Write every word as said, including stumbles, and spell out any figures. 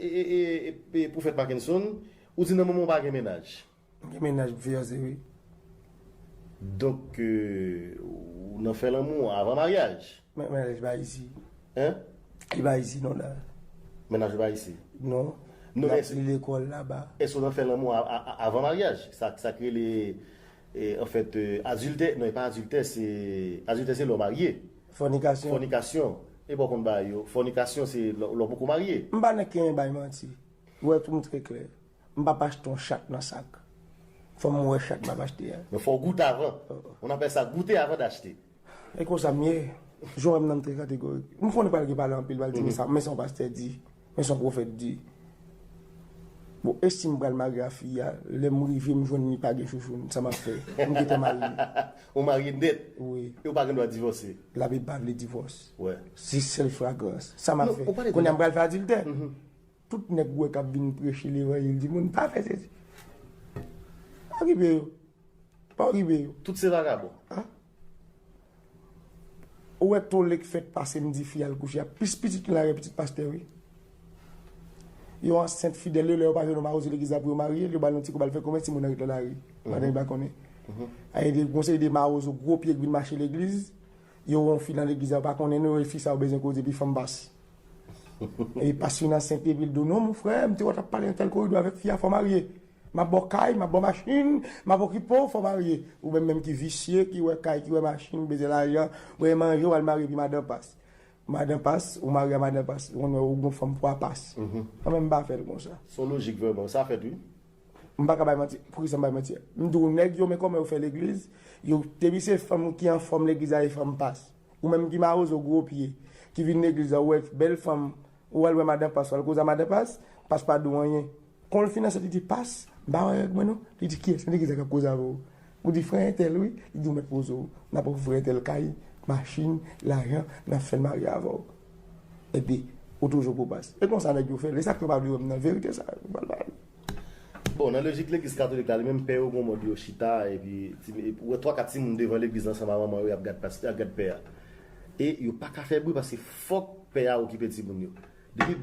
E, e, e, e, e Pwofèt Mackenson, ou di nan moman w pa gen mennaj. M gen mennaj m fiyanse, wi. Donk, euh, ou nan fè lanmou avan maryaj? Men, mennaj pa isi. Hein? Li pa isi, non, la. Mennaj ou pa isi? Non. Non, men li lekòl laba. Èske ou nan fè lanmou a, a, a, avan maryaj? Sa, sa k rele, e, anfèt, e, adiltè. Non, e pa adiltè, se, adiltè se lè w marye. Fònikasyon. Fònikasyon. E bò konn bagay yo. Fònikasyon se lè, lè w poko marye. M pa nan kenyen bay manti. Ou wè, tou m trè klè. M p ap achte yon chat nan sak. Fò m wè chat m ap achte a. Men fò w goute avan. On appelle ça goûter avant d'acheter. E konsa m ye. Jan w wè m nan, m trè kategorik. M konnen pral gen pale anpil, pral di, men sa, men sa yon pastè di, men sa yon pwofèt di. Bon, e si m pral marye a fi a, lè m rive, m jwenn li pa gen chouchoun, sa m ap fè? M gentan marye. Ou marye nèt? Wi. E ou pa gen dwa divòse? Labib pa vle divòs. Wè. Se sèl fragrans. Sa m ap fè? Kounye a m pral fè adiltè. Tout nèg ou wè k ap vin preche levanjil di moun, pa fè sesi. Pa okipe yo. Pa okipe yo. Tout se vagabon. Ah. Ou wè tole k fèt pase m di fi al kouche a plis pitit ki lage pitit pastè, wi. Yo ansent fidèl yo, lè yo pa jwenn yon mawozo legliz la pou yo marye l, yo ba l yon ti kou, ba l fè komès, timoun nan ret nan lari. Madanm li pa konnen. A, gen de, gon seri de mawozo gwo pye k vin mache legliz, yo wè yon fi nan legliz la, yo pa konnen non, e fi sa yo bezwen koze, epi fanm pas. E pas fin ansent, epi l di w, non, mon frè, m te wè w t ap pale nan tèl koridò avèk fi a, fò w marye. M ap ba w kay, m ap ba w machin, m ap okipe w, fò w marye. Ou menm menm ki visye, ki wè kay, ki wè machin, bezwen lajan, bezwen manje, w al marye epi madan pas. Madan pas, ou marye a madan pas, ou konn wè ou gon fanm pou a pas. Mwen menm m pa fè l konsa. Se yon lojik vrèman, sa fèt wi. M pa ka bay manti, poukisa m bay manti? M di w nèg yo, men kòman yo fè legliz, yo, depi se fanm ki anfòm legliz la, e fanm pas. Ou menm ki mawozo gwo pye, ki vin legliz la, ou wè bèl fanm, ou al wè madan pas, ou al koze a madan pas, pas pa di w anyen. Kon l fin ansent, li di, pas, m pa wè règ mwen non. Li di, kiyès nan legliz la k ap koze avè w? Ou di, frè entèl wi. Li di, ou mèt poze w. N ap ofri frè entèl kay, machin, lajan, n ap fè l marye avè w. Epi, ou toujou pou pas. E konsa nèg yo fè l. E sa k fè w pa vle wè m nan verite sa, m pral pale. Bon, nan lojik legliz katolik la, li menm pè yo gon mòd yo chita, epi ti, epi ou wè twa kat timoun devan legliz ansanm a manman yo, y ap gad pas, y ap gad pè a. E yo pa ka fè bri paske fòk pè a okipe timoun yo. Depi